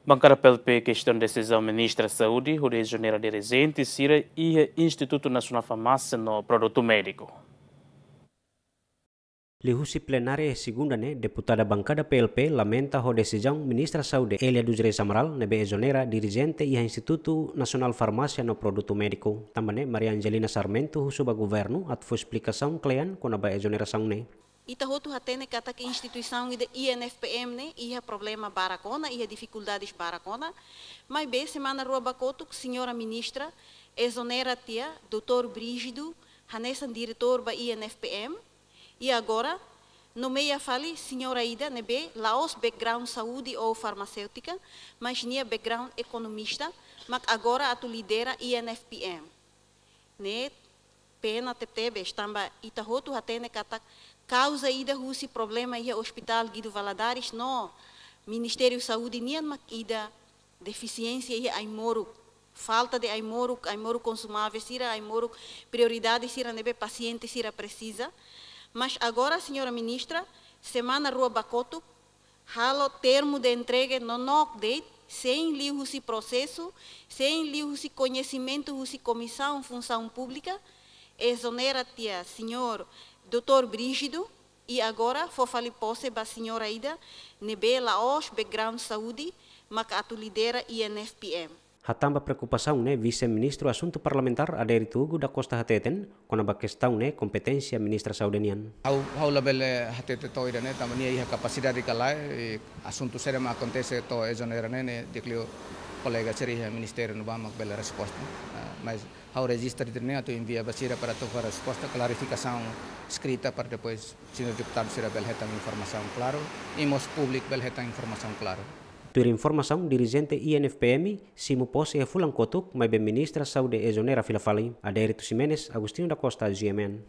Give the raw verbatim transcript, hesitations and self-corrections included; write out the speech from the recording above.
Bankada P L P kestaun desizaun Ministra Saúde hodi ezonera dirijente sira iha Institutu Nasionál Farmásia no Produtu Médiku. Liuhusi plenária segunda ne'e, deputada bankada P L P lamenta ho desizaun Ministra Saúde Elia dos Reis Amaral ne'ebé ezonera dirijente iha Institutu Nasionál Farmásia no Produtu Médiku. Tanba ne'e, Maria Angelina Sarmento husu ba governu atu fó esplikasaun kle'an kona-ba ezonerasaun ne'e. Ita hotu hatene katak instituisaun ida I N F P M ne'e iha problema barak ona, iha difikuldades barak ona. Maibé semana rua ba kotuk, señora ministra ezonera tiha doutór Brígido hanesan diretór ba I N F P M. I agora nomeia fali señora ida ne'ebé la'ós background saúde ou farmaséutika, mas nia background ekonomista, mak agora atu lidera I N F P M. Ne'e pena tebetebes, tanba ita hotu hatene katak kauza ida husi problema iha Hospital Guido Valadares no Ministériu Saúde nian mak ida defisiénsia iha ai-moruk, falta de ai-moruk, ai-moruk konsumável sira, ai-moruk prioridade sira ne'ebé pasiente sira presiza. Mas agora, señora ministra, semana rua ba kotuk, halo termu de entrega nonook de'it, sein liuhusi prosesu, sein liuhusi koñesimentu husi Komisaun Funsaun Públika, ezonera tiha señór doutór Brígido, i agora fó fali pose ba señora ida ne'ebé la'ós background saúde, mak atu lidera I N F P M. Hatán ba preokupasaun ne'e, Vise-Ministru Asuntu Parlamentár Adérito Hugo da Costa hateten, kona-ba kestaun ne'e kompeténsia Ministra Saúde nian. Ha'u, ha'u labele hatete to'o ida-ne'e, tanba nia iha kapasidade ka lae, i asuntu saida mak akontese to'o ezonera ne'e, ne'e di'ak liu kolega sira iha ministériu ne'ebá mak bele resposta. Ah, mas ha'u rejista ida-ne'e atu envia ba sira para atu fó resposta, klarifikasaun eskrita para depois señór deputadu sira bele hetan informasaun klaru, i mós públiku bele hetan informasaun klaru. Tuir informasaun, dirijente I N F P M simu pose iha fulan kotuk, maibé Ministra Saúde ezonera fila fali. Adérito Ximenes, Agostinho da Costa, G M N.